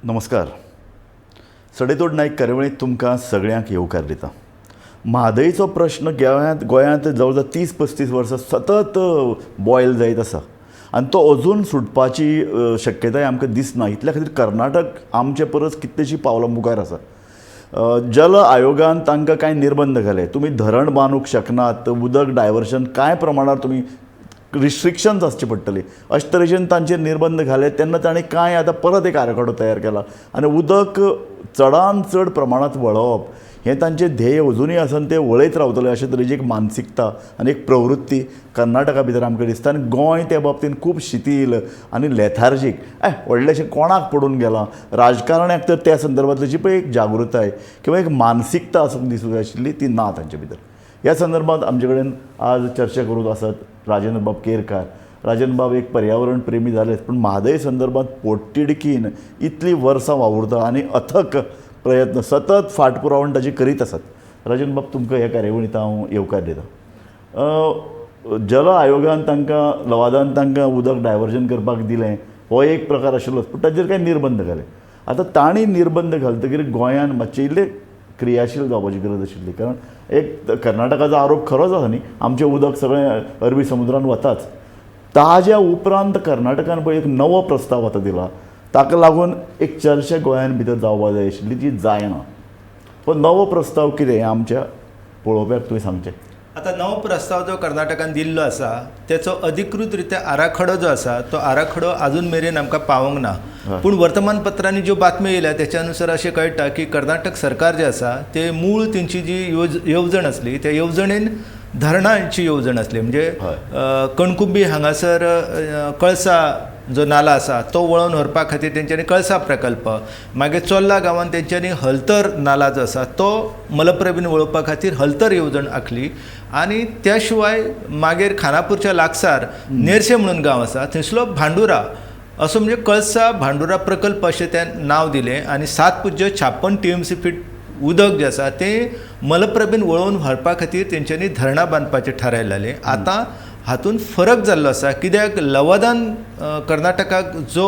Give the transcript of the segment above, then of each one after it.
नमस्कार. सडेतोड नायक कार्यावळींत तुमकां सगळ्यांक येवकार दिता. म्हादयचो प्रश्न गोंयांत गोंयांत जवळ जवळ 30-35 वर्सां सतत बॉयल जायत आसा आनी तो अजून सुटपाची शक्यताय आमकां दिसना. इतल्या खातीर कर्नाटक आमचे परस कितलीशीं पावलां मुखार आसा. जल आयोगान तांकां कांय निर्बंध घाले, तुमी धरण बांदूंक शकनात, उदक डायवर्शन कांय प्रमाणार तुमी रिस्ट्रिक्शन्स आसची पडटली, अशे तरेच्यान तांचेर निर्बंध घाले. तेन्ना ताणें कांय आतां परत एक आराखडो तयार केला आनी उदक चडान चड प्रमाणांत वळोवप हें तांचें ध्येय अजुनूय आसा आनी ते वळयत रावतले अशे तरेची एक मानसिकता आनी एक प्रवृत्ती कर्नाटका भितर आमकां दिसता. आनी गोंय त्या बाबतीन खूब शिथील आनी लेथार्जीक, व्हडलेशें कोणाक पडून गेलां. राजकारण्याक तर त्या संदर्भांतली जी पळय एक जागृताय किंवा एक मानसिकता आसूंक दिसूंक जाय आशिल्ली ती ना तांचे भितर. ह्या संदर्भात आमचे कडेन आज चर्चा करूंक आसात राजेंद्र बाब केरकार. राजेंद्र बाब एक पर्यावरण प्रेमी जालेच, पूण म्हादय संदर्भात पोटतिडकीन इतलीं वर्सां वावुरता आनी अथक प्रयत्न सतत फाटपुरावण ताची करीत आसात. राजेंद्र बाब, तुमकां ह्या कार्यावळींत हांव येवकार दिता. जल आयोगान तांकां लवादान तांकां उदक डायवर्जन करपाक दिलें, हो एक प्रकार आशिल्लोच, पूण ताचेर कांय निर्बंध घाले. आतां तांणी निर्बंध घालतकीर गोंयान मातशें इल्लें क्रियाशील जावपाची गरज आशिल्ली, कारण एक कर्नाटकाचो आरोप खरोच आसा न्ही, आमचें उदक सगळें अरबी समुद्रान वताच. ताज्या उपरांत कर्नाटकान पळय एक नवो प्रस्ताव आतां दिला, ताका लागून एक चर्चा गोंयान भितर जावपाक जाय आशिल्ली ती जायना. हो नवो प्रस्ताव कितें हें आमच्या पळोवप्याक तुवें सांगचें. आतां नवो प्रस्ताव जो कर्नाटकान दिल्लो आसा तेचो अधिकृत रित्या आराखडो जो आसा तो आराखडो आजून मेरेन आमकां पावोंक ना. पूण वर्तमानपत्रांनी ज्यो बातम्यो येयल्या तेच्या अनुसार अशें कळटा की कर्नाटक सरकार जें आसा ते मूळ तेंची जी येवजण आसली त्या येवजणेन धरणांची येवजण आसली, म्हणजे कणकुंबी हांगासर कळसा जो नाला आसा तो वळोवन व्हरपा खातीर तेंच्यांनी कळसा प्रकल्प, मागीर चोर्ला गांवांत तेंच्यांनी हलतर नाला जो आसा तो मलप्रभेन वळोवपा खातीर हलतर येवजण आंखली. आनी त्या शिवाय मागीर खानापूरच्या लागसार नेरशे म्हणून गांव आसा थंयसलो भांडुरा असो म्हणजे कळसा भांडुरा प्रकल्प अशें तें नांव दिलें आनी 7.56 TMC feet उदक जें आसा तें मलप्रभेन वळोवन व्हरपा खातीर तेंच्यांनी धरणां बांदपाचें थारायलें. आतां हातूंत फरक जाल्लो आसा, कित्याक लवादान कर्नाटकाक जो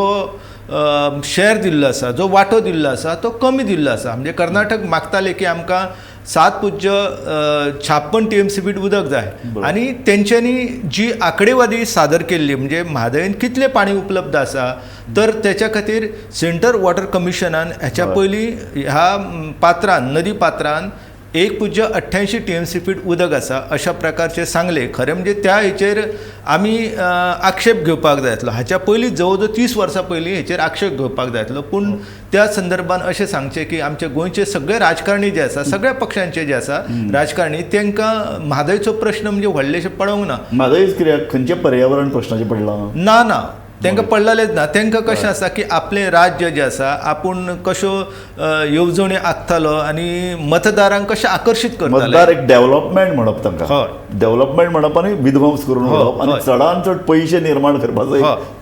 शेर दिल्लो आसा, जो वांटो दिल्लो आसा तो कमी दिल्लो आसा. म्हणजे कर्नाटक मागताले की आमकां 7.56 TMC feet उदक जाय आनी तेंच्यांनी जी आंकडेवारी सादर केल्ली म्हणजे म्हादयन कितलें पाणी उपलब्ध आसा तर तेच्या खातीर सेंट्रल वॉटर कमिशनान हेच्या पयलीं ह्या पात्रान, नदी पात्रान 1.88 TMC feet उदक आसा अशा प्रकारचें सांगलें. खरें म्हणजे त्या हेचेर आमी आक्षेप घेवपाक जाय आसलो. हाच्या पयलीं जवळ जवळ 30 वर्सां पयलीं हेचेर आक्षेप घेवपाक जाय आसलो. पूण त्या संदर्भान अशें सांगचें की आमचे गोंयचे सगळे राजकारणी जे आसा, सगळ्या पक्षांचे जे आसा राजकारणी, तांकां म्हादयचो प्रश्न म्हणजे व्हडलेशें पडोवंक ना. म्हादयच कित्याक खंयच्या पर्यावरण प्रश्नाचेर पडलां? ना ना, तांकां पडलेलेंच ना. तांकां कशें आसा की आपलें राज्य जें आसा आपूण कश्यो येवजण्यो आंखतालो आनी मतदारांक कशें आकर्शीत करताले. मतदार एक डेव्हलपमेंट म्हणप तांकां, डेव्हलपमेंट म्हणप आनी विध्वंस करून उडोवप आनी चडान चड पयशे निर्माण करपाचो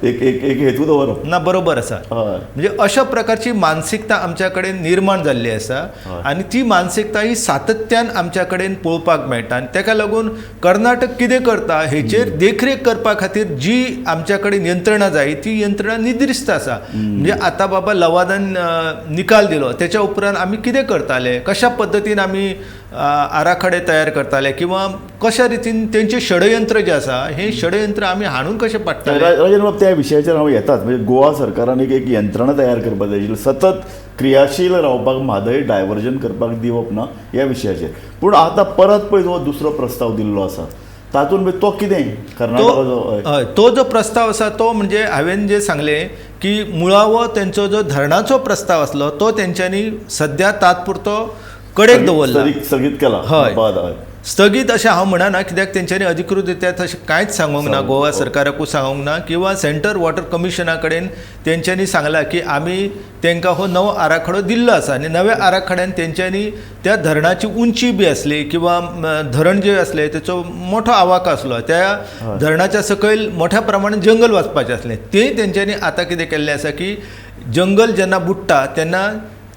एक एक एक हेतू दवरप. ना, बरोबर आसा. म्हणजे अशा प्रकारची मानसिकता आमच्या कडेन निर्माण जाल्ली आसा आनी ती मानसिकता ही सातत्यान आमच्या कडेन पळोवपाक मेळटा. आनी ताका लागून कर्नाटक कितें करता हेचेर देखरेख करपा खातीर जी आमच्या कडेन यंत्रणा जाय ती यंत्रणा निद्रिस्त आसा. म्हणजे आतां बाबा लवादान निकाल दिलो तेच्या उपरांत आमी कितें करताले, कशा पद्दतीन आमी आराखडे तयार करताले किंवा कशा रितीन तेंचें षडयंत्र जें आसा हें षडयंत्र आमी हाडून कशें पाडटाले. राजेंद्र बाब, त्या विशयाचेर हांव येताच. म्हणजे गोवा सरकारान एक एक यंत्रणा तयार करपाक जाय आशिल्ली सतत क्रियाशील रावपाक, म्हादय डायवर्जन करपाक दिवप ना ह्या विशयाचेर. पूण आतां परत पळय जो दुसरो प्रस्ताव दिल्लो आसा तातूंत तो कितें कर्नाटकाचो? हय, तो जो प्रस्ताव आसा तो म्हणजे हांवें जें सांगलें की मुळावो तेंचो जो धरणाचो प्रस्ताव आसलो तो तेंच्यांनी सद्या तात्पुरतो कडेक दवरला, स्थगीत केला. हय, स्थगीत अशें हांव म्हणना कित्याक तेंच्यांनी अधिकृत रित्या तशें कांयच सांगूंक ना, गोवा सरकाराकूय सांगूंक ना किंवा सेंट्रल वॉटर कमिशना कडेन तेंच्यांनी सांगलां की आमी तांकां हो नवो आराखडो दिल्लो आसा आनी नव्या आराखड्यान तेंच्यांनी त्या धरणाची उंची बी आसली किंवा धरण जें आसलें तेचो मोठो आवाक आसलो, त्या धरणाच्या सकयल मोठ्या प्रमाणात जंगल वचपाचें आसलें, तें तेंच्यांनी आतां कितें केल्लें आसा की जंगल जेन्ना बुडटा तेन्ना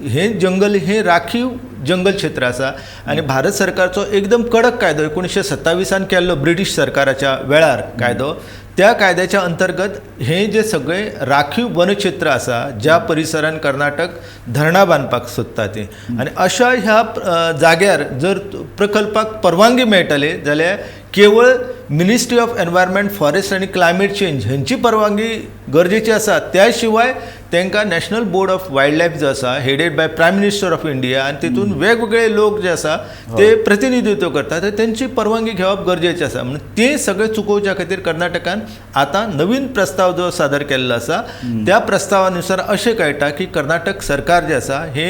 हें जंगल हें राखीव जंगल क्षेत्र आसा आनी भारत सरकारचो एकदम कडक कायदो 1927 केल्लो ब्रिटीश सरकाराच्या वेळार कायदो, त्या कायद्याच्या अंतर्गत हे जे सगळे राखीव वनक्षेत्र आसा ज्या परिसरान कर्नाटक धरणां बांदपाक सोदता ती, आनी अशा ह्या जाग्यार जर प्रकल्पाक परवानगी मेळटली जाल्यार केवळ मिनिस्ट्री ऑफ एनवायरमेंट फॉरेस्ट आनी क्लायमेट चेंज हेंची परवानगी गरजेची आसा. त्या शिवाय तांकां national board of wild life जो आसा headed by prime minister of India आनी तितून वेगवेगळे लोक जे आसा ते प्रतिनिधित्व करतात, तर तेंची परवानगी घेवप गरजेचें आसा. म्हणून ते सगळे चुकोवच्या खातीर कर्नाटकान आतां नवीन प्रस्ताव जो सादर केल्लो आसा त्या प्रस्तावानुसार अशें कळटा की कर्नाटक सरकार जें आसा हे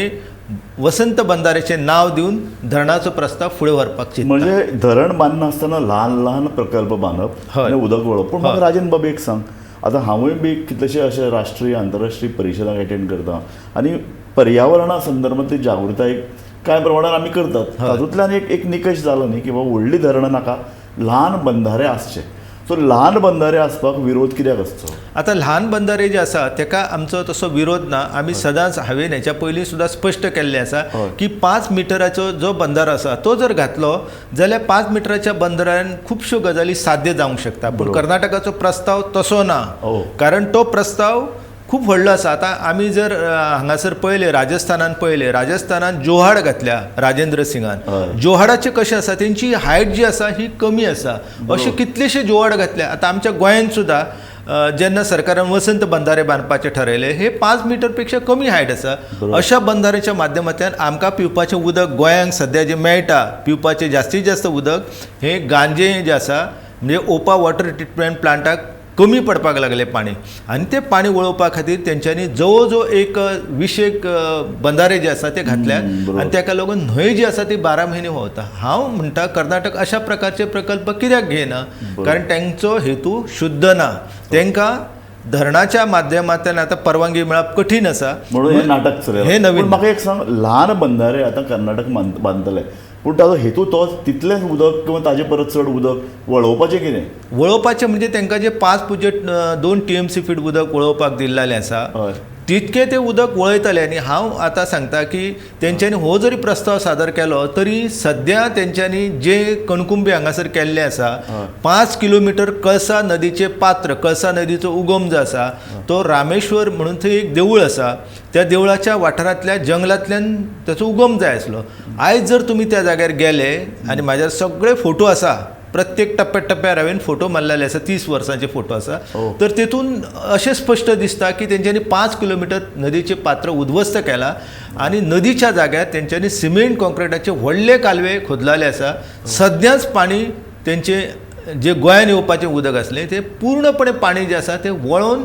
वसंत बंधाऱ्याचें नांव दिवन धरणाचो प्रस्ताव फुडें व्हरपाक चिंतता. म्हणजे धरण बांदनासतना ल्हान ल्हान प्रकल्प बांदप आनी उदक वळोवप. पूण म्हाका राजन बाब एक सांग, आतां हांवूय बी कितलेशे अशे राष्ट्रीय आंतरराष्ट्रीय परिशदांक एटेंड करता आनी पर्यावरणा संदर्भांतली जागृताय कांय प्रमाणान आमी करतात, तातूंतल्यान एक एक निकश जालो न्ही की बाबा व्हडलीं धरणां नाका, ल्हान बंधारे आसचे. सो ल्हान बंधारे आसपाक विरोध कित्याक आसचो? आतां ल्हान बंधारे जे आसा तेका आमचो तसो विरोध ना. आमी सदांच हांवें हेच्या पयलीं सुद्दां स्पश्ट केल्लें आसा की 5 मिटराचो जो बंधारो आसा तो जर घातलो जाल्यार 5 मिटराच्या बंधाऱ्यान खुबश्यो गजाली साध्य जावंक शकता. पूण कर्नाटकाचो प्रस्ताव तसो ना, कारण तो प्रस्ताव खूब व्हडलो आसा. आतां आमी जर हांगासर पळयलें, राजस्थानान पळयलें, राजस्थानान जोहाड घातल्या राजेंद्र सिंगान. जोहाडाचें कशें आसा, तेंची हायट जी आसा ही कमी आसा. अशे कितलेशे जोहाड घातल्या. आतां आमच्या गोंयांत सुद्दां जेन्ना सरकारान वसंत बंधारे बांदपाचें ठरयलें, हे 5 मिटर पेक्षा कमी हायट आसा. अशा बंधाऱ्याच्या माध्यमांतल्यान आमकां पिवपाचें उदक गोंयांक सद्या जें मेळटा पिवपाचें जास्तीत जास्त उदक हें गांजे जें आसा म्हणजे ओपा वॉटर ट्रिटमेंट प्लांटाक कमी पडपाक लागलें पाणी, आनी तें पाणी वळोवपा खातीर तेंच्यांनी जवळ जवळ एक 20 बंधारे जे आसा ते घातल्या आनी तेका लागून न्हंय जी आसा ती 12 म्हयने व्हांवता. हांव म्हणटा कर्नाटक अशा प्रकारचे प्रकल्प कित्याक घेयना, कारण तांचो हेतू शुद्ध ना. तांकां धरणाच्या माध्यमांतल्यान आतां परवानगी मेळप कठीण आसा म्हणून हें नाटक चलयलां. हें नवीन. म्हाका एक सांग, ल्हान बंधारे आतां कर्नाटक बांदतले, पूण ताजो हेतू तोच, तितलेंच उदक किंवा ताजे परत चड उदक वळोवपाचें कितें? वळोवपाचें म्हणजे तांकां जें 5.2 TMC feet उदक वळोवपाक दिल्लें आसा तितकें तें उदक वळयतलें. आनी हांव आतां सांगता की तेंच्यांनी हो जरी प्रस्ताव सादर केलो तरी सद्या तेंच्यांनी जे कणकुंबी हांगासर केल्लें आसा, 5 किलोमिटर कळसा नदीचें पात्र, कळसा नदीचो उगम जो आसा तो रामेश्वर म्हणून थंय एक देवूळ आसा, त्या देवळाच्या वाठारांतल्या जंगलांतल्यान ताचो उगम जाय आसलो. आयज जर तुमी त्या जाग्यार गेले आनी म्हाज्या सगळे फोटो आसा, प्रत्येक टप्प्या टप्प्यार हांवें फोटो मारलेले आसा, 30 वर्सांचे फोटो आसा, तर तेतून अशें स्पश्ट दिसता की तेंच्यांनी 5 किलोमिटर नदीचें पात्र उद्ध्वस्त केलां आनी नदीच्या जाग्यार तेंच्यांनी सिमेंट कॉन्क्रिटाचे व्हडले कालवे खोदलेले आसा. सद्याच पाणी तेंचे जे गोंयान येवपाचें उदक आसलें तें पूर्णपणे पाणी जें आसा तें वळोवन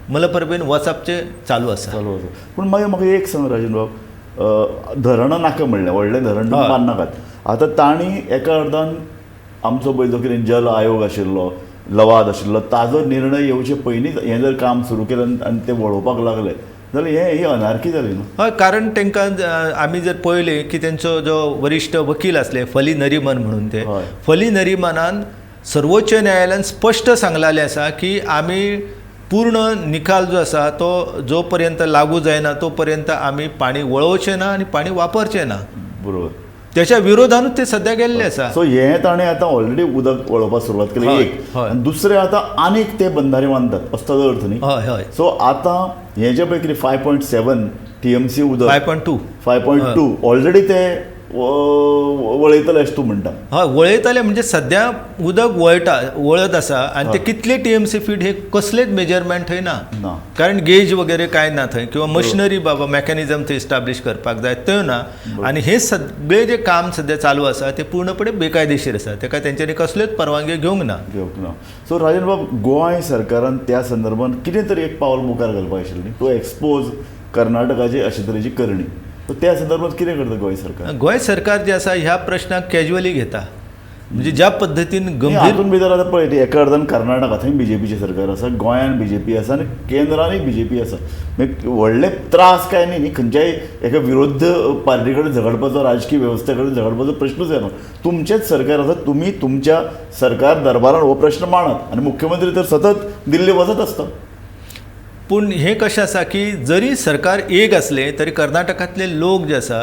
मलप्रभेन वचपाचें चालू आसा. चालू आसा. पूण मागीर म्हाका एक सांग राजन बाब, धरणां नाका म्हणलें, व्हडलें धरण बांदनाकात. आतां तांणी एका अर्दान आमचो पळय जो कितें जल आयोग आशिल्लो, लवाद आशिल्लो, ताजो निर्णय येवचे पयलींच हें जर काम सुरू केलें आनी ते वळोवपाक लागले जाल्यार हें ही अनार्की जाली न्हू. हय, कारण तांकां आमी जर पळयलें की तेंचो जो वरिश्ठ वकील आसले फली नरीमन म्हणून, ते फली नरीमनान सर्वोच्च न्यायालयान स्पश्ट सांगलेलें आसा की आमी पूर्ण निकाल जो आसा तो जो पर्यंत लागू जायना तो पर्यंत आमी पाणी वळोवचें ना आनी पाणी वापरचें ना. बरोबर, त्याच्या विरोधानूच ते सद्या गेल्ले आसा. सो हें ताणें आतां ऑलरेडी उदक वळोवपाक सुरवात केली एक, आनी दुसरें आतां आनीक ते बंधारे बांदतात असो ताजो अर्थ न्ही. हय हय. सो आतां हें जें पळय कितें 5.7 TMC उदक, 5.2 ऑलरेडी ते वळयतले अशें तूं म्हणटा. हय, वळयतले म्हणजे सद्या उदक वळटा, वळत आसा आनी ते कितले TMC feet हे कसलेच मेजरमेंट थंय ना, कारण गेज वगैरे कांय ना थंय, किंवा मशिनरी बाबा मॅकॅनिजम थंय इस्टाब्लिश करपाक जाय त्यो ना. आनी हे सगळे जे काम सद्या चालू आसा ते पूर्णपणे बेकायदेशीर आसा, तेका तेंच्यांनी कसल्योच परवानगी घेवंक ना. घेवंक ना. सो राजन बाब, गोंय सरकारान त्या संदर्भान कितें तरी एक पावल मुखार घालपाक आशिल्लें न्ही, टू एक्सपोज कर्नाटकाची अशे तरेची करणी. त्या संदर्भात कितें करता गोंय सरकार? गोंय सरकार जें आसा ह्या प्रश्नाक कॅज्युअली घेता, म्हणजे ज्या पद्दतीन गंभीर हातूंत भितर आतां पळय एका अर्दान कर्नाटका थंय बीजेपीचें सरकार आसा, गोंयान बीजेपी आसा आनी केंद्रानूय बीजेपी आसा. मागीर व्हडले त्रास काय न्ही न्ही, खंयच्याय एका विरुद्ध पार्टी कडेन झगडपाचो, राजकीय वेवस्थे कडेन झगडपाचो प्रश्नूच येना. तुमचेंच सरकार आसा, तुमी तुमच्या सरकार दरबारान हो प्रश्न मांडात आनी मुख्यमंत्री तर सतत दिल्ली वचत आसता. पूण हें कशें आसा की जरी सरकार एक आसलें तरी कर्नाटकांतले लोक जे आसा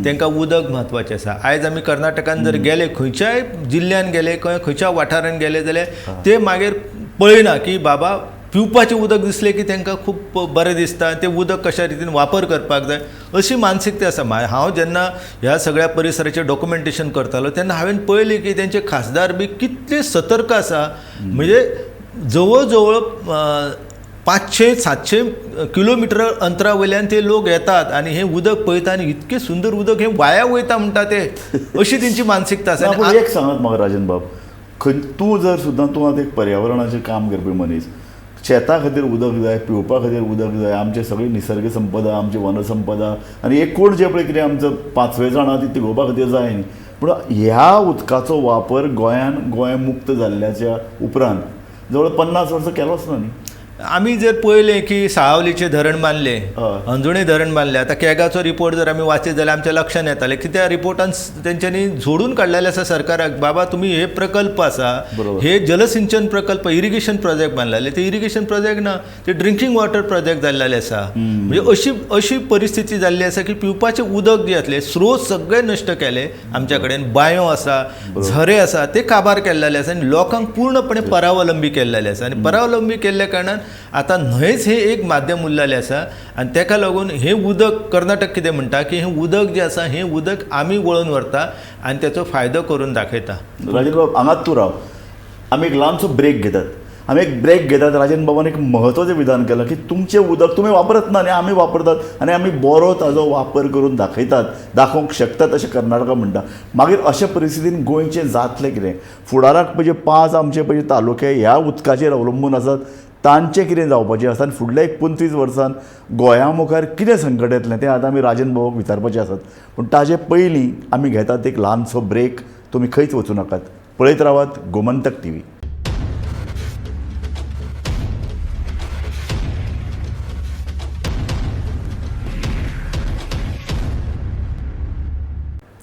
तांकां उदक म्हत्वाचें आसा. आयज आमी कर्नाटकान जर गेले, खंयच्याय जिल्ल्यान गेले, खंयच्या वाठारान गेले जाल्यार ते मागीर पळयना की बाबा पिवपाचें उदक दिसलें की तांकां खूब बरें दिसता, तें उदक कशा रितीन वापर करपाक जाय अशी मानसिकता आसा. हांव जेन्ना ह्या सगळ्या परिसराचें डॉक्युमेंटेशन करतालो तेन्ना हांवें पळयलें की तेंचे खासदार बी कितले सतर्क आसा. म्हणजे जवळ जवळ 500-700 किलोमिटर अंतरा वयल्यान ते लोक येतात आनी हें उदक पळयता आनी इतकें सुंदर उदक हें वाया वयता म्हणटा ते, अशी तेंची मानसिकता आसा. पूण एक सांगात म्हाका राजन बाब, खंय तूं जर सुद्दां तूं आतां एक पर्यावरणाचें काम करपी मनीस, शेता खातीर उदक जाय, पिवपा खातीर उदक जाय, आमचे सगळी निसर्ग संपदा, आमची वनसंपदा आनी एकूण जें पळय कितें आमचो पांचवे जाणां ती तिगोवपा खातीर जाय न्ही. पूण ह्या उदकाचो वापर गोंयान गोंय मुक्त जाल्ल्याच्या उपरांत जवळ 50 वर्सां केलोच ना न्ही. आमी जर पळयलें की साळावलीचें धरण बांदलें, अंजुणें धरण बांदलें, आतां कॅगाचो रिपोर्ट जर आमी वाचीत जाल्यार आमच्या लक्षांत येतालें की त्या रिपोर्टान तेंच्यांनी झोडून काडलेलें आसा सरकाराक, बाबा तुमी हे प्रकल्प आसा, हे जलसिंचन प्रकल्प, इरिगेशन प्रोजेक्ट बांदलेले, ते इरिगेशन प्रोजेक्ट ना, ते ड्रिंकींग वॉटर प्रोजेक्ट जाल्लेले आसा. म्हणजे अशी अशी परिस्थिती जाल्ली आसा की पिवपाचें उदक जें आसलें, स्रोत सगळे नश्ट केले आमच्या कडेन, बांयो आसा, झरे आसा, ते काबार केल्लेले आसा आनी लोकांक पूर्णपणे परावलंबी केल्लेले आसा. आनी परावलंबी केल्ल्या कारणान आतां न्हंयच हें एक माध्यम उरलेलें आसा आनी तेका लागून हें उदक कर्नाटक कितें म्हणटा की हें उदक जें आसा हें उदक आमी वळोवन व्हरता आनी तेचो फायदो करून दाखयता. राजन बाब हांगाच तूं राव, आमी एक ल्हानसो ब्रेक घेतात. आमी एक ब्रेक घेतात. राजन बाबान एक म्हत्वाचें विधान केलां की तुमचें उदक तुमी वापरत ना आनी आमी वापरतात आनी आमी बरो ताजो वापर करून दाखयतात, दाखोवंक शकतात अशें कर्नाटका म्हणटा. मागीर अशा परिस्थितीन गोंयचें जातलें कितें? फुडाराक पळय 5 आमचे पळय तालुके ह्या उदकाचेर अवलंबून आसात, तांचें कितें जावपाचें आसा आनी फुडल्या एक 25 वर्सान गोंया मुखार कितें संकट येतलें तें आतां आमी राजन बाबाक विचारपाचें आसात. पूण ताजे पयलीं आमी घेतात एक ल्हानसो ब्रेक. तुमी खंयच वचूं नाकात, पळयत रावात गोमंतक टीव्ही.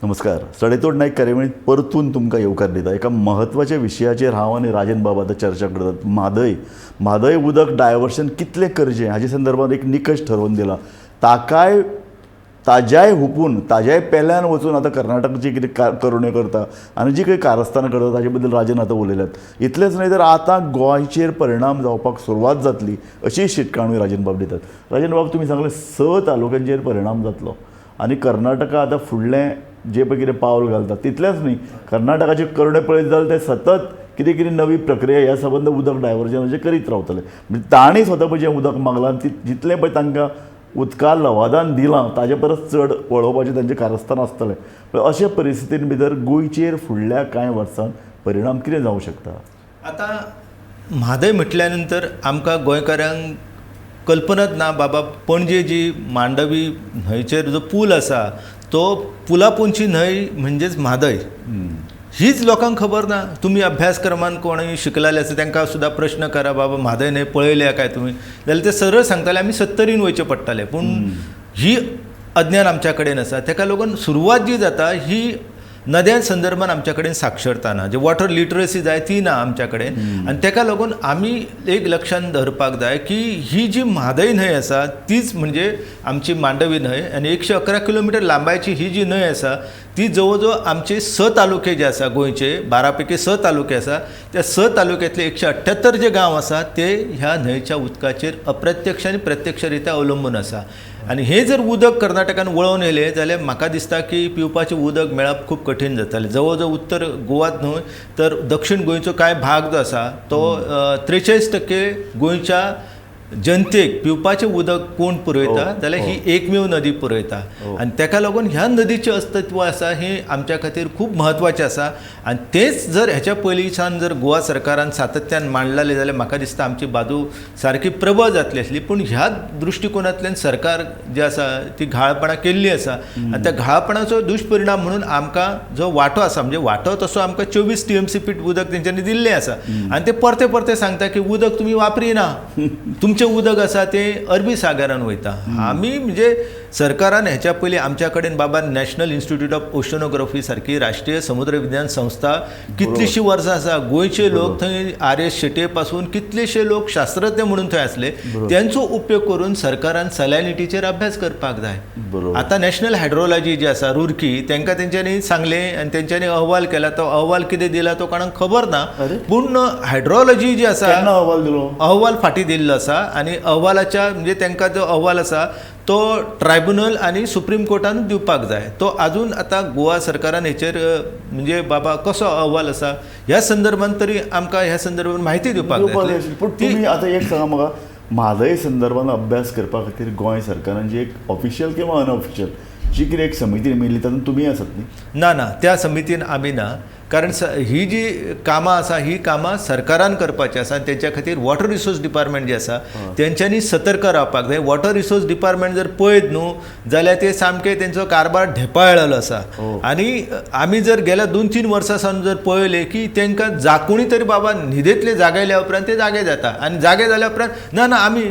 नमस्कार, सडेतोड नायक कार्यावळींत परतून तुमकां येवकार दिता. एका म्हत्वाच्या विशयाचेर हांव आनी राजन बाब आतां चर्चा करतात. म्हादय, म्हादय उदक डायवर्शन कितलें करचें हाजे संदर्भात एक निकश ठरोवन दिला. ताकाय ताज्याय हुपून ताज्याय पेल्यान वचून आतां कर्नाटक जी कितें करुण्यो करता आनी जी काही कारस्थानां करता ताजे बद्दल राजन आतां उलयल्यात. इतलेंच न्हय तर आतां गोंयचेर परिणाम जावपाक सुरवात जातली अशी शिटकावणी राजन बाब दितात. राजन बाब, तुमी सांगलें 6 तालुक्यांचेर परिणाम जातलो आनी कर्नाटका आतां फुडलें जे पळय कितें पावल घालता तितलेंच न्ही, कर्नाटकाचे करणे पळयत जाल्यार ते सतत कितें कितें नवी प्रक्रिया ह्या संबंद उदक डायवर्जनाचें करीत रावतले. म्हणजे तांणी स्वता पळय जें उदक मागलां ती जितलें पळय तांकां उदका लवादान दिलां ताजे परस चड वळोवपाचें तांचें कारस्थान आसतलें. पण अशे परिस्थितीन भितर गोंयचेर फुडल्या कांय वर्सांत परिणाम कितें जावं शकता? आतां म्हादय म्हटल्या नंतर आमकां गोंयकारांक कल्पनाच ना बाबा पणजे जी मांडवी न्हंयचेर जो पूल आसा तो पुला पोंदची न्हंय म्हणजेच म्हादय, हीच लोकांक खबर ना. तुमी अभ्यासक्रमान कोणूय शिकलेले आसा तांकां सुद्दां प्रश्न करा बाबा म्हादय न्हंय पळयल्या काय तुमी, जाल्यार ते सरळ सांगताले आमी 70 वयचें पडटालें. पूण ही अज्ञान आमच्या कडेन आसा. ताका लागून सुरवात जी जाता ही नद्यां संदर्भान आमच्या कडेन साक्षरता ना, जे वॉटर लिटरसी जाय ती ना आमच्या कडेन. आनी ताका लागून आमी एक लक्षांत धरपाक जाय की ही जी म्हादय न्हंय आसा तीच म्हणजे आमची मांडवी न्हंय आनी 111 किलोमिटर लांबायची ही जी न्हंय आसा ती जवळ जवळ आमचे 6 तालुके जे आसा गोंयचे, 12 पैकी 6 तालुके आसा, त्या 6 तालुक्यांतले 178 जे गांव आसा ते ह्या न्हंयच्या उदकाचेर अप्रत्यक्ष आनी प्रत्यक्ष रित्या अवलंबून आसा. आनी हें जर उदक कर्नाटकान वळोवन येयलें जाल्यार म्हाका दिसता की पिवपाचें उदक मेळप खूब कठीण जातलें. जवळ जवळ उत्तर गोवात न्हय तर दक्षिण गोंयचो कांय भाग जो आसा तो 43% गोंयच्या जनतेक पिवपाचें उदक कोण पुरयता जाल्यार ही एकमेव नदी पुरयता. आनी ताका लागून ह्या नदीचें अस्तित्व आसा हें आमच्या खातीर खूब म्हत्वाचें आसा. आनी तेंच जर हेच्या पयलींच्यान जर गोवा सरकारान सातत्यान मांडलेलें जाल्यार म्हाका दिसता आमची बाजू सारकी प्रबळ जातली आसली. पूण ह्या दृश्टिकोनांतल्यान सरकार जें आसा ती घाळपणां केल्ली आसा आनी त्या घाळपणाचो दुश्परिणाम म्हणून आमकां जो वांटो आसा म्हणजे वांटो तसो आमकां 24 TMC उदक तेंच्यांनी दिल्लें आसा आनी ते परते परते सांगता की उदक तुमी वापरिना, तुमचें उदक आसा तें अरबी सागरान वयता. आमी म्हणजे सरकारान हेच्या पयलीं आमच्या कडेन बाबा नॅशनल इन्स्टिट्यूट ऑफ ओशनोग्राफी सारकी राष्ट्रीय समुद्र विज्ञान संस्था कितलीशीं वर्सां आसा. गोंयचे लोक थंय आर.एस. शेट्ये पासून कितलेशे लोक शास्त्रज्ञ म्हणून थंय आसले, तेंचो उपयोग करून सरकारान सॅलायनिटीचेर अभ्यास करपाक जाय. आतां नॅशनल हायड्रोलॉजी जी आसा रुरकी, तांकां तेंच्यांनी सांगलें आनी तेंच्यांनी अहवाल केला. तो अहवाल कितें दिला तो कोणाक खबर ना, पूण हायड्रोलॉजी जी आसा अहवाल दिलो, अहवाल फाटीं दिल्लो आसा आनी अहवालाच्या म्हणजे तांकां जो अहवाल आसा तो ट्रायब्युनल आनी सुप्रीम कोर्टान दिवपाक जाय. तो आजून आतां गोवा सरकारान हेचेर म्हणजे बाबा कसो अहवाल आसा ह्या संदर्भान तरी आमकां ह्या संदर्भान म्हायती दिवपाक जाय. पूण तुमी आतां एक सांगा म्हाका, म्हादय संदर्भान अभ्यास करपा खातीर गोंय सरकारान जी एक ऑफिशियल किंवा अनऑफिशियल जी कितें एक समिती नेमिल्ली तातूंत तुमी आसात न्ही? ना ना, त्या समितीन आमी ना, कारण ही जी कामां आसा ही कामां सरकारान करपाची आसा आनी तेंच्या खातीर वॉटर रिसोर्स डिपार्टमेंट जे आसा तेंच्यांनी सतर्क रावपाक जाय. वॉटर रिसोर्स डिपार्टमेंट जर पळयत न्हू जाल्यार ते सामके तेंचो कारभार ढेपाळलेलो आसा. आनी आमी जर गेल्या 2-3 वर्सां सावन जर पळयलें की तेंकां जाकुणी तरी बाबा न्हिदेंतले जागयल्या उपरांत ते जागे जाता आनी जागे जाल्या उपरांत ना ना आमी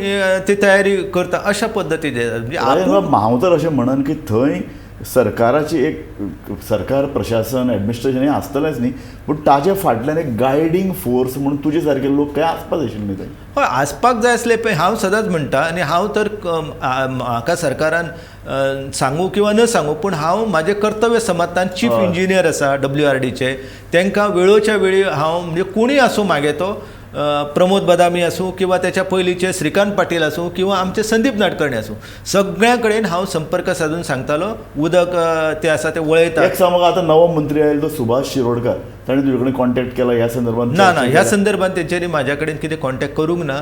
ते तयारी करता अशा पद्दतीचे. हांव तर अशें म्हणन की थंय सरकाराची एक सरकार प्रशासन एडमिनिस्ट्रेशन हें आसतलेंच न्ही, पूण ताजे फाटल्यान एक गायडींग फोर्स म्हणून तुजे सारके लोक काय आसपाक जाय आशिल्ले न्ही थंय? हय, आसपाक जाय आसले. पळय हांव सदांच म्हणटा आनी हांव तर म्हाका सरकारान सांगू किंवा न सांगू, पूण हांव म्हाजें कर्तव्य समजता. चीफ इंजिनियर आसा WRDचे, तांकां वेळोच्या वेळी हांव म्हणजे कोणूय आसूं मागे तो प्रमोद बदामी आसूं किंवा त्याच्या पयलींचे श्रीकांत पाटील आसूं किंवा आमचे संदीप नाडकर्णी आसूं, सगळ्यां कडेन हांव संपर्क साधून सांगतालो उदक ते आसा ते वळयता. एक सांग म्हाका, आतां नवो मंत्री आयलो तो सुभाष शिरोडकर, ताणें तुजे कडेन कॉन्टेक्ट केला ह्या संदर्भात? ना ना, ह्या संदर्भात तेंच्यांनी म्हाज्या कडेन कितें कॉन्टेक्ट करूंक ना.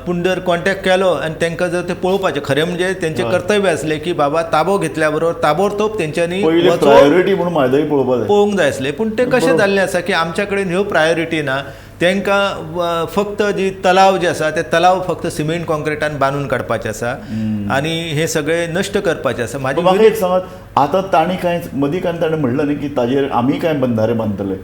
पूण जर कॉन्टेक्ट केलो आनी तांकां जर ते पळोवपाचें, खरें म्हणजे तेंचें कर्तव्य आसलें की बाबा ताबो घेतल्या बरोबर ताबडतोब तेंच्यांनी प्रायोरिटी म्हणून म्हादय पळोवंक जाय आसलें. पूण तें कशें जाल्लें आसा की आमच्या कडेन ह्यो प्रायोरिटी ना. तांकां फक्त जी तलाव जे आसा ते तलाव फक्त सिमेंट कॉन्क्रिटान बांदून काडपाचे आसा आनी हे सगळे नश्ट करपाचे आसा. म्हाका एक सांगात, आतां तांणी कांय मदीं कांय ताणें म्हणलें न्ही की ताजेर आमी कांय बंधारे बांदतले?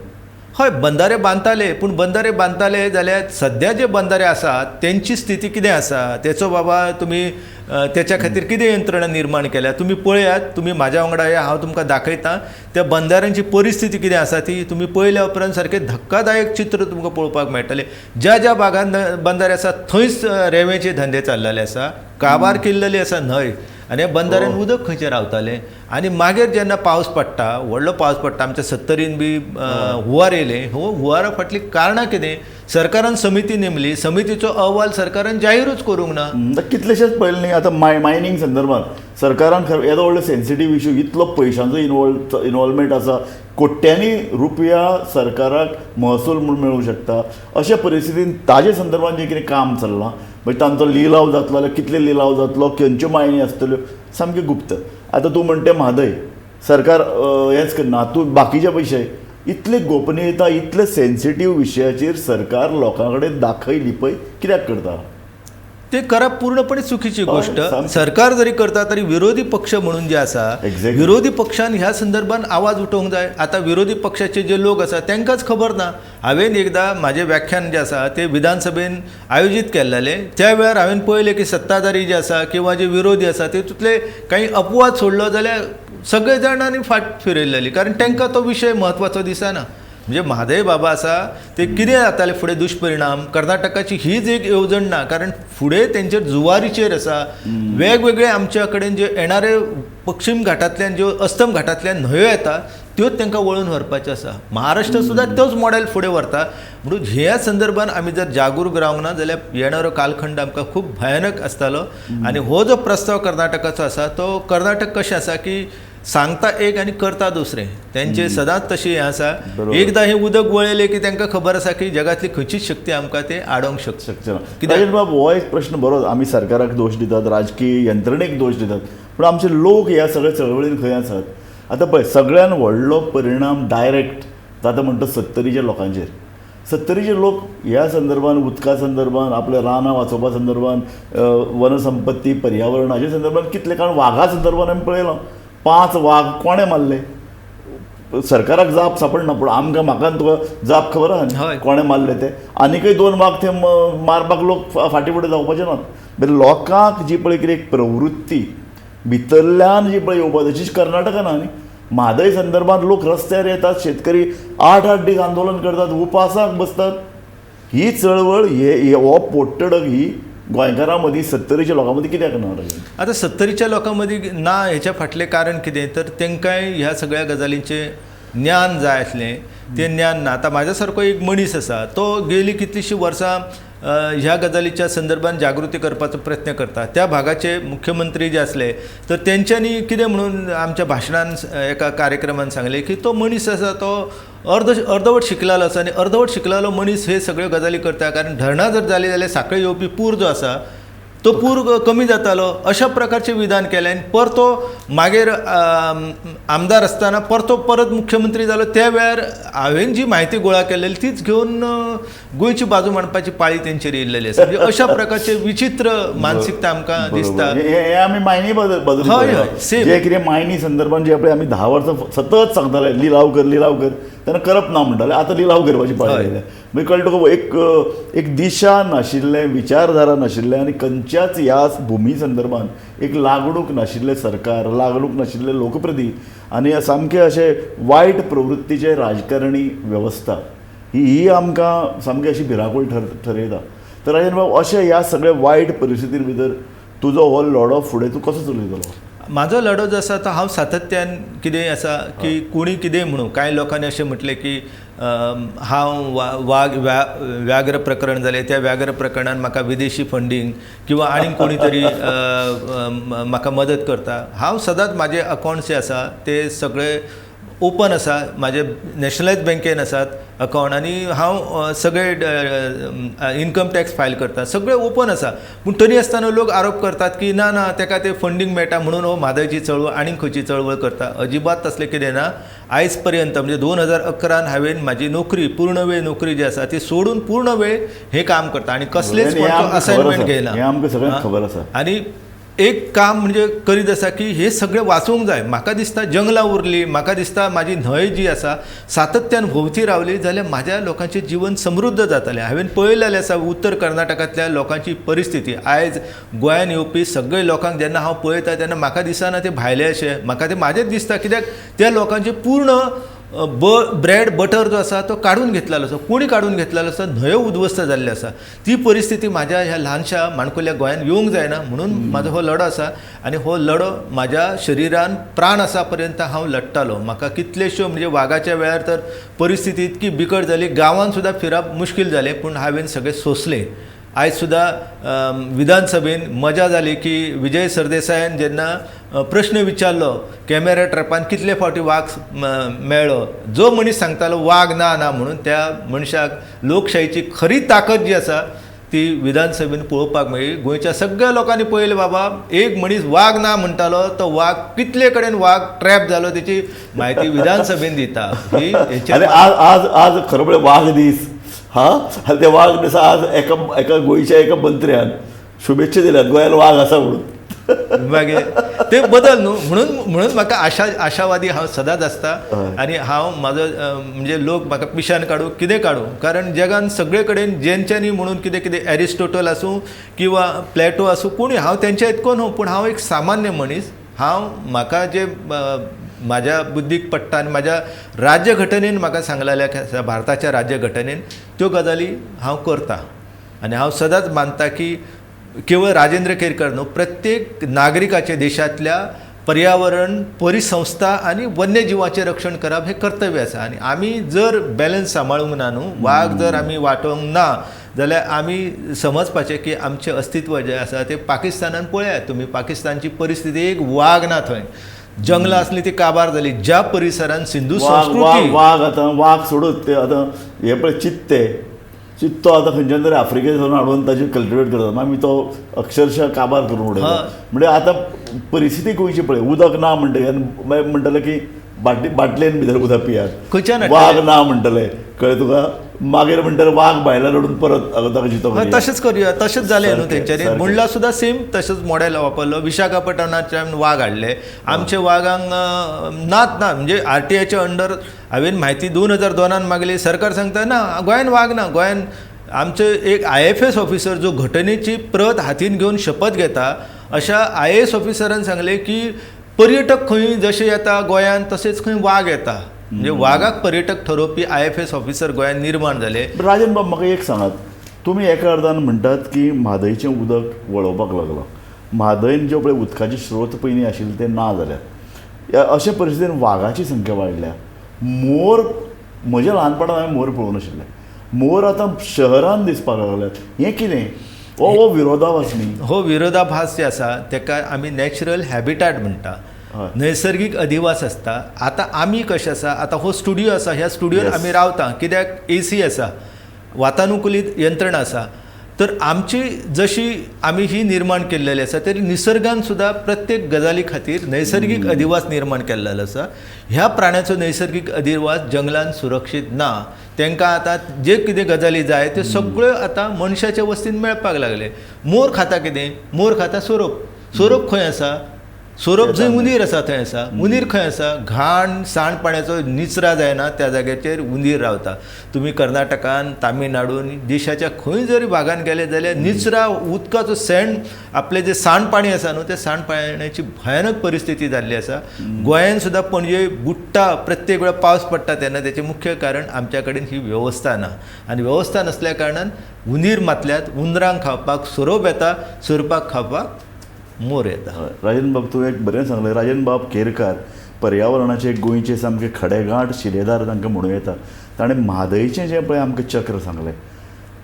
हय, बंधारे बांदताले, पूण बंधारे बांदताले जाल्यार सद्या जे बंधारे आसात तेंची स्थिती कितें आसा तेचो बाबा तुमी त्याच्या खातीर कितें यंत्रणा निर्माण केल्या तुमी पळयात. तुमी म्हाज्या वांगडा या, हांव तुमकां दाखयता त्या बंधाऱ्यांची परिस्थिती कितें आसा ती तुमी पळयल्या उपरांत सारकें धक्कादायक चित्र तुमकां पळोवपाक मेळटलें. ज्या ज्या भागान बंधारे आसा थंयच रेंवेचे धंदे चल्लेले आसा, काबार केल्लेली आसा न्हंय, आनी ह्या बंधाऱ्यान उदक खंयचें रावतालें. आनी मागीर जेन्ना पावस पडटा, व्हडलो पावस पडटा, आमच्या 70 बी हुंवार येयले. हो हुंवारा फाटलीं कारणां कितें? सरकारान समिती नेमली, समितीचो अहवाल सरकारान जाहीरूच करूंक ना. कितलेशेच पळयलें न्ही आतां मायनींग संदर्भात सरकारान येदो व्हडलो सेन्सिटीव इशू, इतलो पयशांचो इनवॉल्वमेंट आसा, कोट्यांनी रुपया सरकाराक महसूल म्हूण मेळूंक शकता. अशा परिस्थितीन ताजे संदर्भात जें कितें काम चल्लां म्हणजे तांचो लिलाव जातलो जाल्यार कितले लिलाव जातलो, खंयच्यो मायनी आसतल्यो, सामकें गुप्त. आतां तूं म्हणटे म्हादय सरकार हेंच करना, तूं बाकीचे पयशे, इतली गोपनीयता, इतले सेन्सिटीव विशयाचेर सरकार लोकां कडेन दाखय लिपय कित्याक करता? ते करप पूर्णपणे चुकीची गोष्ट. सरकार जरी करता तरी विरोधी पक्ष म्हणून जे आसा विरोधी पक्षान ह्या संदर्भात आवाज उठोवंक जाय. आतां विरोधी पक्षाचे जे लोक आसा तांकांच खबर ना. हांवें एकदां म्हाजें व्याख्यान जें आसा तें विधानसभेन आयोजीत केल्लें, त्या वेळार हांवें पळयलें की सत्ताधारी जे आसा किंवा जे विरोधी आसा तितूंतले काही अपवाद सोडलो जाल्यार सगळे जाणांनी फाट फिरयलेली, कारण तांकां तो विशय म्हत्वाचो दिसना. म्हणजे म्हादय बाबा आसा ते कितें जाताले फुडें दुश्परिणाम, कर्नाटकाची हीच एक येवजण ना, कारण फुडें तेंचेर जुवारीचेर आसा वेगवेगळे आमच्या कडेन जे येणारे पश्चिम घाटांतल्यान ज्यो अस्तम घाटांतल्यान न्हंयो येता त्योच तांकां वळून व्हरपाच्यो आसा. महाराष्ट्र सुद्दां तोच मॉडेल फुडें व्हरता. म्हणून ह्या संदर्भान आमी जर जागरूक रावंक ना जाल्यार येणारो कालखंड आमकां खूब भयानक आसतालो. आनी हो जो प्रस्ताव कर्नाटकाचो आसा तो कर्नाटक कशें आसा की सांगता एक आनी करता दुसरें, तेंचे सदांच तशें हें आसा. एकदां हें उदक वळयलें की तांकां खबर आसा की जगांतली खंयचीच शक्ती आमकां ते आडोवंक शकना. कित्याक बाब हो एक प्रश्न बरो, आमी सरकाराक दोश दितात, राजकीय यंत्रणेक दोश दितात, पूण आमचे लोक ह्या सगळ्या चळवळीन खंय आसात? आतां पळय सगळ्यान व्हडलो परिणाम डायरेक्ट जाता म्हणटा सत्तरीच्या लोकांचेर. सत्तरीचे लोक ह्या संदर्भान, उदका संदर्भान, आपल्या रानां वाचोवपा संदर्भान, वनसंपत्ती, पर्यावरणाच्या संदर्भान कितले, कारण वागा संदर्भान आमी पळयलां 5 वाग कोणें मारले, सरकाराक जाप सापडना, पूण आमकां म्हाका तुका जाप खबर आहा कोणें मारले ते. आनीकय 2 वाग ते मारपाक लोक फाटीं फुडें जावपाचे नात. लोकांक जी पळय कितें एक प्रवृत्ती भितरल्यान जी पळय येवपा तशीच कर्नाटकान न्ही. म्हादय संदर्भात लोक रस्त्यार येतात, शेतकरी 8-8 दीस आंदोलन करतात, उपासाक बसतात. ही चळवळ हे हो पोटतडक ही गोंयकारां मदीं सत्तरीच्या लोकां मदीं कित्याक ना? आतां सत्तरीच्या लोकां मदीं ना हेच्या फाटलें कारण कितें तर तांकांय ह्या सगळ्या गजालींचें ज्ञान जाय आसलें, तें ज्ञान ना. आतां म्हाज्या सारको एक मनीस आसा तो गेली कितलींशीं वर्सां ह्या गजालीच्या संदर्भात जागृती करपाचो प्रयत्न करता. त्या भागाचे मुख्यमंत्री जे आसले तर तेंच्यांनी कितें म्हणून आमच्या भाशणान एका कार्यक्रमान सांगलें की तो मनीस आसा तो अर्दवट शिकलेलो आसा आनी अर्दवट शिकलेलो मनीस हे सगळ्यो गजाली करता, कारण धरणां जर जालीं जाल्यार सांखळे येवपी पूर जो आसा तो पूर कमी जातालो, अशा प्रकारचें विधान केलें. आनी परतो मागीर आमदार आसतना परतो परत मुख्यमंत्री जालो त्या वेळार हांवें जी म्हायती गोळा केलेली तीच घेवन गोंयची बाजू मांडपाची पाळी तेंचेर येयल्लेली आसा. म्हणजे अशा प्रकारचे विचित्र मानसिकता आमकां दिसता. हे आमी मायनी बाजू जे कितें मायनी संदर्भात जे पळय आमी 10 वर्सां सतत सांगताले लिलाव कर लिलाव कर, तेन्ना करप ना म्हणटाले, आतां लिलाव करपाची पाळी आयल्या. मागीर कळटा तुका एक एक दिशा नाशिल्लें, विचारधारा नाशिल्लें आनी खंयच्याच ह्या भुमी संदर्भात एक लागणूक नाशिल्लें सरकार, लागणूक नाशिल्ले लोकप्रतिनिधी आनी सामके अशे वायट प्रवृत्तीचे राजकारणी वेवस्था ही आमकां सामकी अशी भिरांकूळ ठरयता. तर राजेंद्र बाब, अशें ह्या सगळ्या वायट परिस्थिती भितर तुजो हो लढो फुडें तूं कसो चलयतलो? म्हाजो लढो जो आसा तो हांव सातत्यान कितें आसा की कोणी कितें म्हणूं, कांय लोकांनी अशें म्हटलें की हांव वाग व्याघ्र प्रकरण जालें त्या व्याघ्र प्रकरणान म्हाका विदेशी फंडींग किंवा आनीक कोणी तरी म्हाका मदत करता. हांव सदांच म्हाजे अकावंट्स जे आसा ते सगळे ओपन आसा, म्हाजे नॅशनलायज बँकेन आसात अकावंट आनी हांव सगळे इन्कम टॅक्स फायल करता, सगळे ओपन आसा. पूण तरी आसतना लोक आरोप करतात की ना ना तेका ते फंडींग मेळटा म्हणून हो म्हादयची चळवळ आनीक खंयची चळवळ करता. अजिबात तसलें कितें ना. आयज पर्यंत म्हणजे 2011 हांवें म्हाजी नोकरी पूर्ण वेळ नोकरी जी आसा ती सोडून पूर्ण वेळ हें काम करता आनी कसलेच असायनमेंट घेयना. हें आमकां सगळ्यांक खबर आसा. आनी एक काम म्हणजे करीत आसा की हे सगळें वाचूंक जाय. म्हाका दिसता जंगलां उरली, म्हाका दिसता म्हाजी न्हंय जी आसा सातत्यान भोंवती रावली जाल्यार म्हाज्या लोकांचें जीवन समृद्ध जातलें. हांवें पळयलेलें आसा उत्तर कर्नाटकांतल्या लोकांची परिस्थिती. आयज गोंयान येवपी सगळे लोकांक जेन्ना हांव पळयता तेन्ना म्हाका दिसना ते भायले अशें, म्हाका ते म्हाजेच दिसता, कित्याक त्या लोकांचे पूर्ण ब्रेड बटर जो आसा तो काडून घेतलेलो आसा, कोणी काडून घेतलेलो आसा, न्हंयो उद्ध्वस्त जाल्ल्यो आसा. ती परिस्थिती म्हाज्या ह्या ल्हानशा माणकुल्या गोंयान येवंक जायना म्हणून म्हाजो हो लढो आसा आनी हो लढो म्हाज्या शरिरान प्राण आसा पर्यंत हांव लडटालो. म्हाका कितलेश्यो म्हणजे वागाच्या वेळार तर परिस्थिती इतकी बिकट जाली, गांवांत सुद्दां फिरप मुश्कील जालें, पूण हांवें सगळें सोंसलें. आयज सुद्दां विधानसभेन मजा जाली की विजय सरदेसायान जेन्ना प्रश्न विचारलो कॅमेरा ट्रॅपान कितले फावटी वाग मेळ्ळो, जो मनीस सांगतालो वाग ना ना म्हणून त्या मनशाक लोकशाहीची खरी ताकद जी आसा ती विधानसभेन पळोवपाक मेळ्ळी. गोंयच्या सगळ्या लोकांनी पळयलें बाबा एक मनीस वाग ना म्हणटालो तो वाग कितले कडेन वाग ट्रॅप जालो तेची म्हायती विधानसभेन दिता. ही आज आज आज खरो म्हळ्यार वाग दीस. हा, आनी ते वाग दिसा आज एका एका गोंयच्या एका मंत्र्यान शुभेच्छा दिल्यात गोंयान वाग आसा म्हणून. मागीर ते बदल न्हू म्हणून म्हणून म्हाका आशावादी हांव सदांच आसता आनी हांव म्हाजो म्हणजे लोक म्हाका पिशान काडूं कितें काडूं, कारण जगान सगळे कडेन जेंच्यांनी म्हणून कितें कितें एरिस्टोटल आसूं किंवा प्लॅटो आसूं कोणी, हांव तेंच्या इतको न्हू, पूण हांव एक सामान्य मनीस. हांव म्हाका जे म्हाज्या बुद्दीक पडटा आनी म्हाज्या राज्यघटनेन म्हाका सांगलेलें आसा, भारताच्या राज्यघटनेन त्यो गजाली हांव करता. आनी हांव सदांच मानता की केवळ राजेंद्र केरकर न्हू, प्रत्येक नागरिकाचें देशांतल्या पर्यावरण परिसंस्था आनी वन्यजिवाचें रक्षण करप हें कर्तव्य आसा. आनी आमी जर बॅलन्स सांबाळूंक ना न्हू, वाग जर आमी वाटोवंक ना जाल्यार आमी समजपाचें की आमचें अस्तित्व जें आसा तें पाकिस्तानान पळयात तुमी, पाकिस्तानची परिस्थिती एक वाग ना थंय, जंगलां आसली ती काबार जाली. ज्या परिसरान सिंधू संस्कृती वाग आतां वाग सोडून ते आतां हे पळय चित्ते चित्तो आतां खंयच्यान तरी आफ्रिकेत सावन हाडून ताची कल्टिवेट करतात, मागीर तो अक्षरशः काबार करून उडयता. म्हणजे आतां परिस्थिती गोंयची पळय, उदक ना म्हणटकीर मागीर म्हणटले की बाटलेन भितर उदक पियात, वाग ना म्हणटले, कळ्ळें तुका, मागीर म्हणटले वाग भायल्यान हाडून परत ताका जितो. तशेंच करुया, तशेंच जालें न्हू तेंच्यांनी. मुंडला सुद्दां सेम तशेंच मॉडेल वापरलो. विशाखापट्टणाच्यान वाग हाडले, आमचे वागांक नात ना, म्हणजे आरटीआयच्या अंडर हांवें म्हायती 2002 मागली, सरकार सांगता ना गोंयान वाग ना. गोंयान आमचे एक IFS officer जो घटनेची प्रत हातीन घेवन शपथ घेता अशा IAS ऑफिसरान सांगलें की पर्यटक खंय जशे येता गोंयांत तशेंच खंय वाग येता. म्हणजे वागाक पर्यटक ठरोवपी IFS officer गोंयांत निर्माण जाले. राजन बाब, म्हाका एक सांगात, तुमी एका अर्दान म्हणटात की म्हादयचें उदक वळोवपाक लागलां, म्हादयन जे पळय उदकाचे स्रोत पयलीं आशिल्ले ते ना जाल्यात, अशे परिस्थितीन वागाची संख्या वाडल्या. मोर, म्हज्या ल्हानपणांत हांवें मोर पळोवंक नाशिल्ले, मोर आतां शहरान दिसपाक लागल्यात. हें कितें? हो विरोधाभास न्ही? हो विरोधाभास जे आसा तेका आमी नॅचरल हॅबिटाट म्हणटा, नैसर्गीक अधिवास आसता. आतां आमी कशें आसा, आतां हो स्टुडियो आसा, ह्या स्टुडियोन आमी रावता कित्याक AC आसा, वातानुकुलीत यंत्रणा आसा. तर आमची जशी आमी ही निर्माण केल्लेली आसा तरी निसर्गान सुद्दां प्रत्येक गजाली खातीर नैसर्गीक अधिवास निर्माण केल्लेलो आसा. ह्या प्राण्याचो नैसर्गीक अधिवास जंगलान सुरक्षीत ना. तांकां आतां जे कितें गजाली जाय त्यो सगळ्यो आतां मनशाच्या वस्तीन मेळपाक लागले. मोर खाता कितें? मोर खाता सोरोप. सोरोप खंय आसा? सोरोप जंय उंदीर आसा थंय आसा. उंदीर खंय आसा? घाण सांडपाण्याचो निचरा जायना त्या जाग्याचेर उंदीर रावता. तुमी कर्नाटकान, तामिळनाडून, देशाच्या खंय जरी भागान गेले जाल्यार निचरा उदकाचो सँड, आपलें जें सांडपाणी आसा न्हू, त्या सांडपाण्याची भयानक परिस्थिती जाल्ली आसा. गोंयान सुद्दां पणजे बुडटा प्रत्येक वेळा पावस पडटा तेन्ना. तेचें मुख्य कारण आमच्या कडेन ही वेवस्था ना, आनी वेवस्था नासल्या कारणान उंदीर मातल्यात, उंदरांक खावपाक सोरोप येता, सोरपाक खावपाक मोर येता. राजन बाब, तूं एक बरें सांगलें. राजन बाब केरकार पर्यावरणाचे गोंयचे सामके खडेगांठ शिलेदार तांकां म्हणूं येता. ताणें म्हादयचें जें पळय आमकां चक्र सांगलें,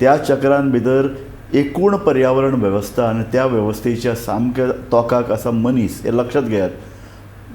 त्या चक्रान भितर एकूण पर्यावरण वेवस्था आनी त्या वेवस्थेच्या सामक्या तोकाक आसा मनीस, हें लक्षांत घेयात.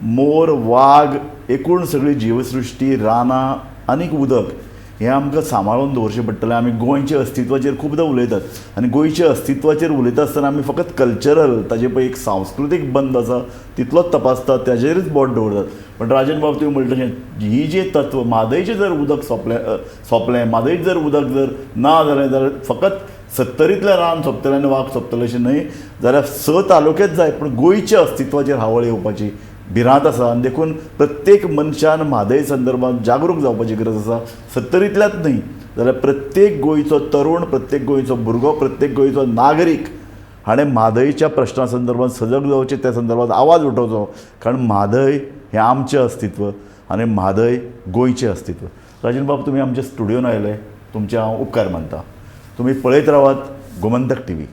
मोर, वाग, एकूण सगळी जीवसृश्टी, रानां आनीक उदक हें आमकां सांबाळून दवरचें पडटलें. आमी गोंयच्या अस्तित्वाचेर खुबदां उलयतात आनी गोंयच्या अस्तित्वाचेर उलयता आसतना आमी फकत कल्चरल, ताजे पळय एक सांस्कृतीक बंद आसा तितलोच तपासतात, ताजेरूच बोट दवरतात. पण राजन बाब, तुवें म्हणलें तशें ही जे तत्व, म्हादयचें जर उदक सोंपलें, म्हादयचें जर उदक जर ना जालें जाल्यार फकत सत्तरींतलें रान सोंपतलें आनी वाग सोंपतलें अशें न्हय, जाल्यार 6 तालुक्यात जाय पूण गोंयच्या अस्तित्वाचेर हावळ येवपाची भिरांत आसा. आनी देखून प्रत्येक मनशान म्हादय संदर्भात जागरूक जावपाची गरज आसा. सत्तरींतल्याच न्हय जाल्यार प्रत्येक गोंयचो तरुण, प्रत्येक गोंयचो भुरगो, प्रत्येक गोंयचो नागरीक हाणें म्हादयच्या प्रश्ना संदर्भात सजग जावचें, त्या संदर्भात आवाज उठोवचो. कारण म्हादय हें आमचें अस्तित्व आनी म्हादय गोंयचें अस्तित्व. राजन बाब, तुमी आमच्या स्टुडियोन आयले, तुमचे हांव उपकार मानता. तुमी पळयत रावात गोमंतक TV.